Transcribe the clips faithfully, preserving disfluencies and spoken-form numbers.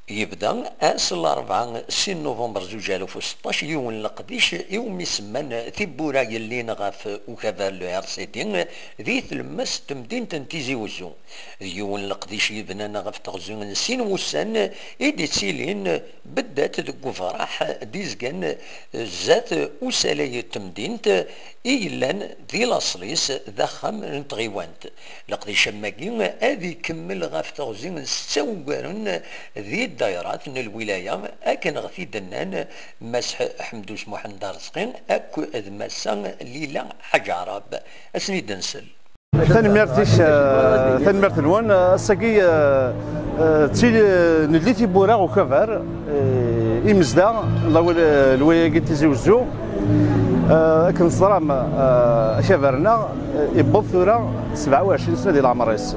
Yebda ass n larebɛa sin november zuǧ alaf u seṭṭac yiwen n leqdic iwumi semman tiwwura yellin ɣef ukabar le R C D di tlemmast n temdint n Tizi Wezzu. D yiwen n leqdic yebnan ɣef teɣzi n sin wussan i d-ittilin beddat deg ufraḥ d-izgan zdat usalay n temdint i yellan di laṣel-is d axxam n tɣiwant. Leqdic am wagi ad ikemmel ɣef teɣzi n setta wugaren di ddayrat n lwilaya, akken ɣ t-id-nnan Mass Ḥemdus Muḥend Arezqi akked Massa Lila Ḥaǧ Arab. Ad sen-id-nsel. Tanemmirt-ik, eh, tanemmirt-nwen. Eh, ass-agi, eh, eh, d tili, eh, nelli tiwwura ukabar, eh, imezdaɣ, lawal, eh, lwilaya-agi n Tizi Wezzu. Eh, akken teẓram, eh, akabar-nneɣ, eh, iwweḍ tura sebɛa u ɛecrin sna di leɛmer-is.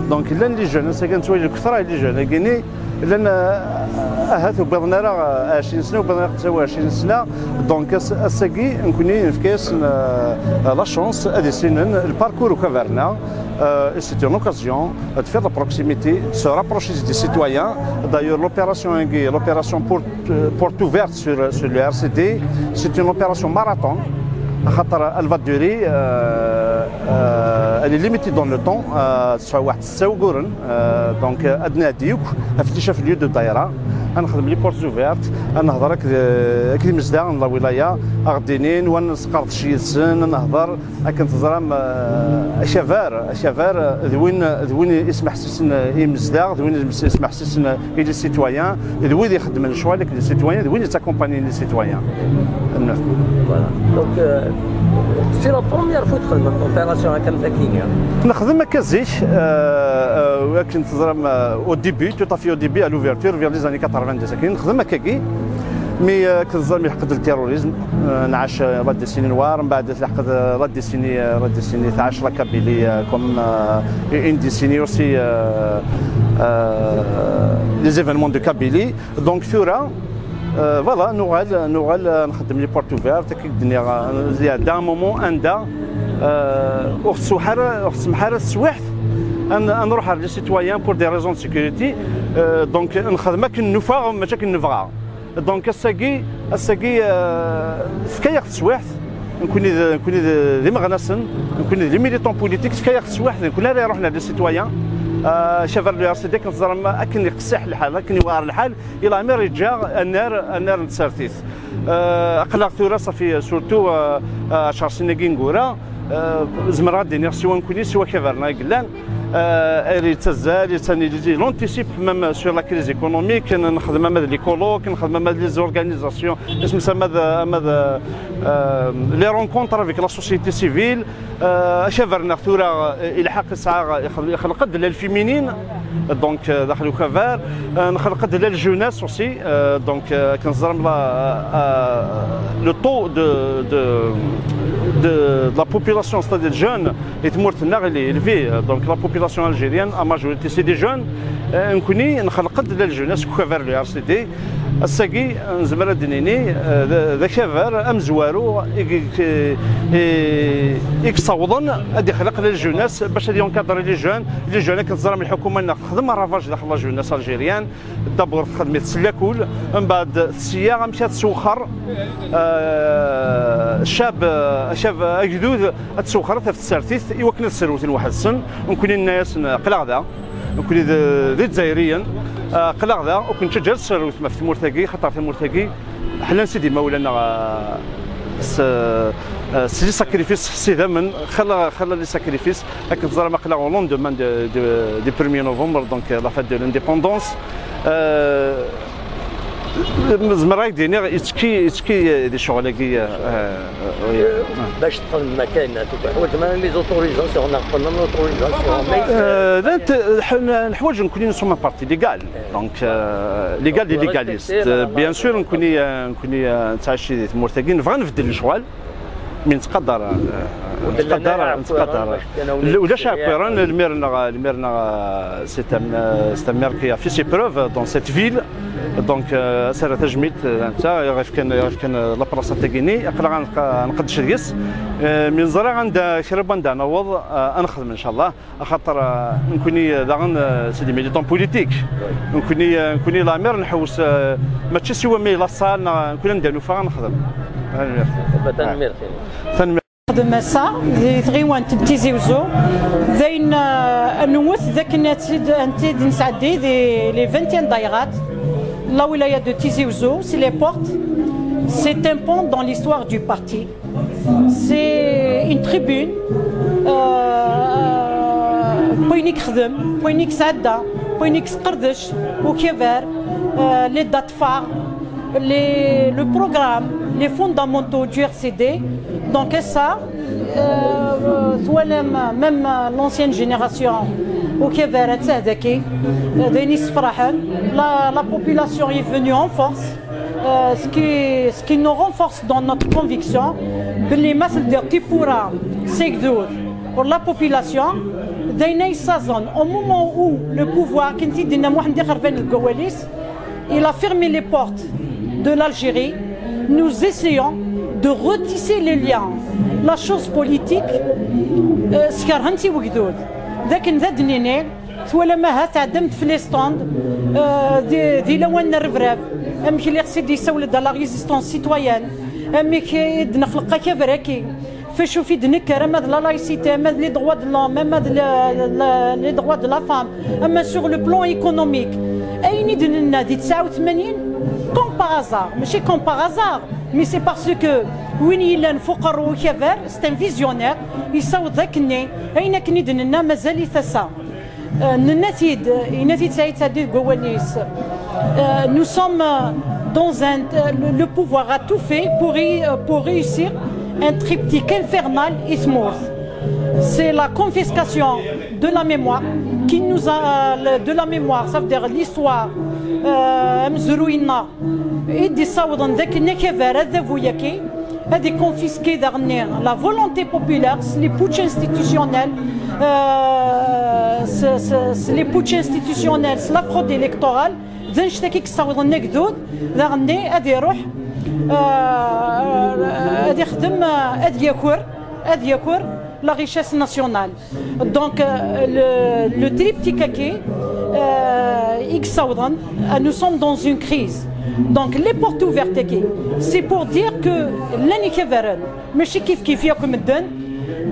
Donc, llan les jeunes, ass-agi nettwali deg ufrag les jeunes-agi-ni, llan, eh, ahat ur wwiḍen ara, eh, ɛecrin sna, ur wwiḍen ara xemsa u ɛecrin sna. Donc, ass-, ass-agi, nekkni nefka-yasen, eh, la chance ad issinen le parcours ukabar-nneɣ. Euh, et c'est une occasion de faire la proximité, de se rapprocher des citoyens. D'ailleurs, l'opération, l'opération porte, porte ouverte sur, sur le R C D, c'est une opération marathon. خاطر elle va durer, euh, euh, elle est limitée dans le temps, euh, tesɛa waḥed setta wugaren, euh, donc, euh, ad nɛeddi akk ɣef ticcaf lieu de daïra, ad nexdem les portes ouvertes, ad nehḍer akked, akked imezdaɣ n la wilaya, ad ɣ-d-inin, wa nesqerdec yid-sen, ad nehḍer, akken teẓram, euh, akabar, akabar, euh, d win, d win ismeḥsisen i imezdaɣ, d win ismeḥsisen i les citoyens, d wid ixeddmen lecɣal akked les citoyens, d win yettakumpani les citoyens. Voilà. Donc, euh, c'est la première fois txedmem opération akka am tagi. Nexdem akka zik, euh, euh, akken teẓram, euh, au début, tout à fait au début, à l'ouverture, vers les années quatre-vingt-dix, akken nexdem akkagi. Mais, euh, akken teẓram, yelḥeq-d le terrorisme, euh, nɛac, euh, la décennie noire, mbeɛd tleḥqed, euh, la décennie, euh, la décennie tɛac la Kabylie, euh, comme, euh, une décennie aussi, euh, euh, les événements de Kabylie. Donc, tura, euh, voilà, nuɣal, nuɣal, euh, nxeddem les portes ouvertes, akken d-nniɣ, euh, iɛedda un moment anda, euh, ur ɣ-tsuḥ ara, ur ɣ-tsemmeḥ ara teswiɛt, ad n-, ad nruḥ ar les citoyens pour des raisons de sécurité. Euh, donc, nxeddem akken nufa, mačči akken nebɣa. Donc, ass-agi, ass-agi, euh, tefka-yaɣ teswiɛt, nekkni d, nekkni d, d imeɣnasen, nekkni d les militants politiques, tefka-yaɣ teswiɛt, d nekkni ara iruḥen ar les citoyens. Euh, akabar le R C D, akken teẓram, akken iqessiḥ lḥal, akken iwɛer lḥal, i leɛmer yeǧǧa annar, annar n tsertit. Euh, aql-aɣ tura, ça fait surtout, euh, euh, ɛecṛ snin-agi ineggura, euh, zemreɣ ad d-iniɣ siwa nekkni, siwa akabar-nneɣ i yellan. Euh, elle est, elle, elle anticipe même sur la crise économique, nxeddem ama d les colloques, nxeddem ama d les organisations, isem-is ama d, ama d, euh, les rencontres avec la société civile. Euh, akabar-nneɣ tura, euh, ilḥeq yesɛa, ixel-, ixleq-d l'aile féminine, donc, euh, daxel ukabar, euh, nxelq-d la jeunesse aussi, euh, donc, euh, akken teẓram la, euh, le taux de, de, de, de la population, c'est-à-dire jeune, i tmurt-nneɣ, il est élevé. Donc, la population algérienne, en majorité, c'est des jeunes. Euh, nekkni, nxelq-d la jeunesse, ukabar le R C D. Ass-agi, nezmer ad d-nini, euh, d, d akabar amezwaru i, i, i, i yessawḍen ad ixleq la jeunesse bac ad yencadre les jeunes. Les jeunes, akken teẓram, lḥukuma-nneɣ txeddem ravage daxel la jeunesse algérienne. D'abord, txeddem-it s lakul, mbeɛd tesya amek ad teswexxer, euh, ccab, euh, ccab agdud, ad teswexxer ɣef tsertit i wakken ad sserwten weḥd-sen. Nekkni nenna-yasen, aql-aɣ da, nekkni d, d Izzayriyen, euh, aql-aɣ da, ur ken-nettaǧǧa ad tesserwtem ɣef tmurt-agi, xaṭer tamurt-agi, ḥellan-tt-id imawlan-nneɣ, euh, s, euh, s les sacrifices, s idammen, xala, xala les sacrifices. Akken teẓram, aql-aɣ au lendemain de, de, du premier novembre, donc, euh, la fête de l'indépendance. Euh, zemreɣ ad d-iniɣ, yettekki, yettekki di ccɣel-agi, euh, euh, oui. Bac txedmem akka, ur teḥwaǧem ara les autorisations, neɣ txedmem l'autorisation, mais, euh, llant, ḥn-, neḥwaǧ nekkni, nous sommes un parti légal. Donc, euh, légal et légaliste. Bien sûr, nekkni, euh, nekkni, euh, nettɛici di tmurt-agi, nebɣa nbeddel lecɣal. Mi nettqadar, nettqadar, nettqadar. Ulac aɛekkiren, lmir-nneɣ, lmir-nneɣ, c'est un, c'est un maire qui a fait ses preuves dans cette ville. Donc, euh, ass-a ara tajmilt, euh, netta, iɣef kan, iɣef kan, euh, la place tagini, aql-aɣ ad nqeddec deg-s. Euh, mi neẓra anda, kra n wanda naweḍ, euh, ad nexdem, inchallah. Axaṭer, euh, nekkni, euh, daɣen, euh, c'est des militants politiques. Nekkni, euh, nekkni lamer nḥewwes, euh, mačči s iwami la salle, neɣ nekkni anda nufa ad nexdem. Tanemmirt. Tanemmirt. Nexdem ass-a di tɣiwant n Tizi Uzzu, d ayen, euh, nwet d akken ad t-id, ad t-id-nesɛeddi di les vingt et un daïrat, la wilaya de Tizi Uzzu, c'est les portes, c'est un pont dans l'histoire du parti. C'est une tribune, euh, pour une xdem, pour une xada, pour une xqerdec, au Kiever, euh, les dates phares, les, le programme, les fondamentaux du R C D. Donc, ça, euh, même, même l'ancienne génération au Kiever, la, la population est venue en force. Euh, ce qui, ce qui nous renforce dans notre conviction, belli ma teldiḍ tiwwura s agdud ɣer la population, d ayen ay ssaẓen, au moment où le pouvoir, akken t-id-yenna Muḥend Ixerban deg wawal-is, il a fermé les portes de l'Algérie, nous essayons de retisser les liens. La chose politique, euh, skerhen-tt i wegdud. D akken d ad d-nini, twalam ahat tɛeddam-d fell-as stand, euh, di, di lawan n rrebrab, amek lliɣ s-id yessawel-d à la résistance citoyenne, amek i d-nexleq akabar-agi, f acu i d-nekker, ama d la laïcité, ama d les droits de l'homme, ama d le, le, les droits de la femme, ama sur le plan économique. Ayen i d-nenna di tesɛa u tmanyin, comme par hasard, mačči comme par hasard, mais c'est parce que win yellan f uqerru ukabar, c'est un visionnaire, yessaweḍ akkenni, ayen akken i d-nenna mazal-it ass-a. Euh, nenna-t-id, yenna-t-id Saïd Sadi deg wawal-is. Euh, nous sommes, euh, dans un, euh, le, le pouvoir a tout fait pour, ré-, euh, pour réussir un triptyque infernal et smooth. C'est la confiscation de la mémoire qui nous a, euh, le, de la mémoire, ça veut dire l'histoire, euh, amezruy-nneɣ, i d-yessawḍen d akken akabar adabu-agi, ad iconfisquer daɣen la volonté populaire s les putschs institutionnels, euh, s, s, s les putschs institutionnels, s la fraude électorale, d annect-agi i yessawḍen agdud, daɣen ad iruḥ, euh, ad ixdem, euh, ad yaker, ad yaker la richesse nationale. Donc, euh, le, le triptyque-agi, euh, i yessawḍen, euh, nous sommes dans une crise. Donc, les portes ouvertes-agi, c'est pour dire que llan ikabaren, mačči kif kif yakk medden.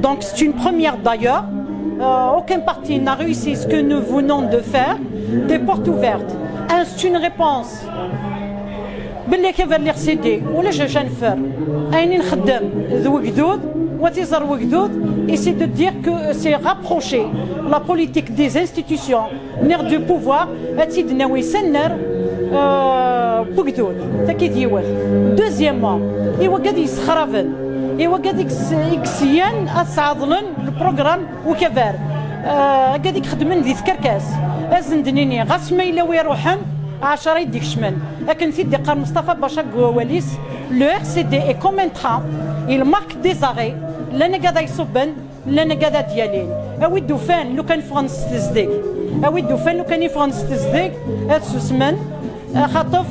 Donc, c'est une première d'ailleurs. Euh, aucun parti n'a réussi ce que nous venons de faire, des portes ouvertes. Un, c'est une réponse. Belli akabar lliɣ s-id, ulac acu neffer. Ayen i nxeddem d wegdud, wa tiẓer wegdud, et c'est de dire que c'est rapprocher la politique des institutions, neɣ du pouvoir, ad tt-id-nawi s annar, euh, n wegdud. Taki d yiwet. Deuxièmement, i wagad yessexraben, i wagad i yes-, i yesyan ad sɛeḍlen le programme ukabar, euh, agad i ixeddmen di tkerkas, ad sen-d-nini, ɣas ma yella wi iruḥen, ɛecra i d-ikecmen. Akken t-id-iqqar Mustafa Baca deg wawal-is, le R C D est comme un train, il marque des arrêts, llan agad ay ṣubben, llan agad ad d-yalin. A wi d-ufan lukan ffɣen s tezdeg, a wi d-ufan lukan i ffɣen s tezdeg, ad susmen, axaṭef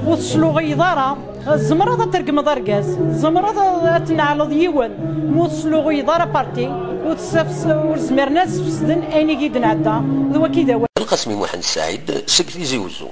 ur tesluɣiyeḍ ara. Tzemreḍ ad tregmeḍ argaz, tzemreḍ ad tneɛleḍ yiwen, ma ur tesluɣuyeḍ ara parti, ur tessafs-, ur zmiren ad sfesden ayen i yi-d-nɛedda, d waki d awal. Lqasmi Muḥend Saɛid seg Tizi Uzzu.